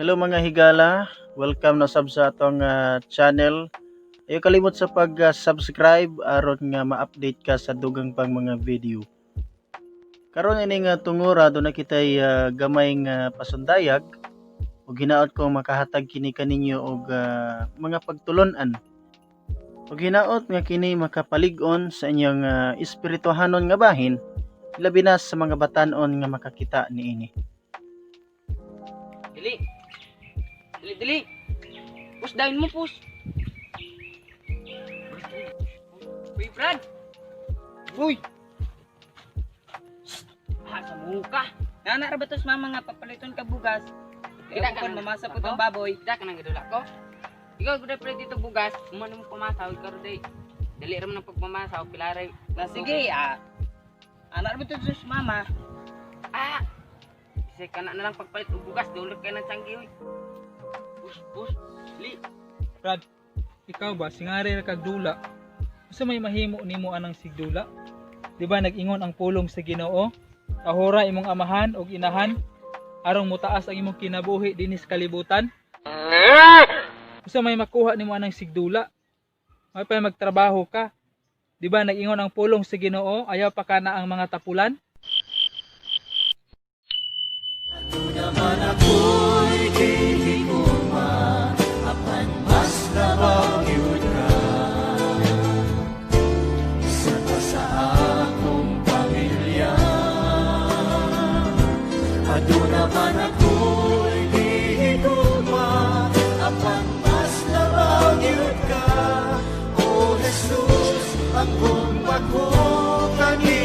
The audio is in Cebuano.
Hello, mga higala, welcome na sab sa atong channel. Ayaw kalimot sa pag-subscribe aron nga ma-update ka sa dugang pang mga video. Karon ini nga tungura, duna kitay gamay nga pasundayag ug hinaot ko makahatag kini kaninyo og mga pagtulon-an. Ug hinaot nga kini makapalig-on sa inyong espirituhanon nga bahin, labi na sa mga batan-on nga makakita niini. Dili. Dili, dili. Push down mo, push. Uy, Brad. Uy. Ah, sa muka. Nana ra ba tos mama nga papaliton ka bugas? Kita Kaya ka ka nang mamasa ako? po tong baboy. Kita ka nang gidula ko. Ikaw gud pre dito bugas, umano mo pamasaw ikaw day. Dali ra man ang pagpamasaw, pilaray. Na sige ah. Ana ra ba tos mama? Ah. Kasi kana na lang pagpalit og bugas, dulot kay nang tiyanggi oy. Push, push. Dili. Brad, ikaw ba, singari ra kag dula? Unsa may mahimo nimo anang sigdula? Di ba nag-ingon ang pulong sa Ginoo? Tahora imong amahan ug inahan aron motaas ang imong kinabuhi dinhi sa kalibutan. Unsa may makuha nimo anang sigdula? May pa magtrabaho ka. Di ba nag-ingon ang pulong sa Ginoo, ayaw pa kana ang mga tapulan? Naman ako'y gihigugma, apan mas labaw gyud ka sa pa sa akong pamilya. Aduna man ako'y gihigugma, apan mas labaw gyud ka, O Jesus, ang gugma ko kanimo.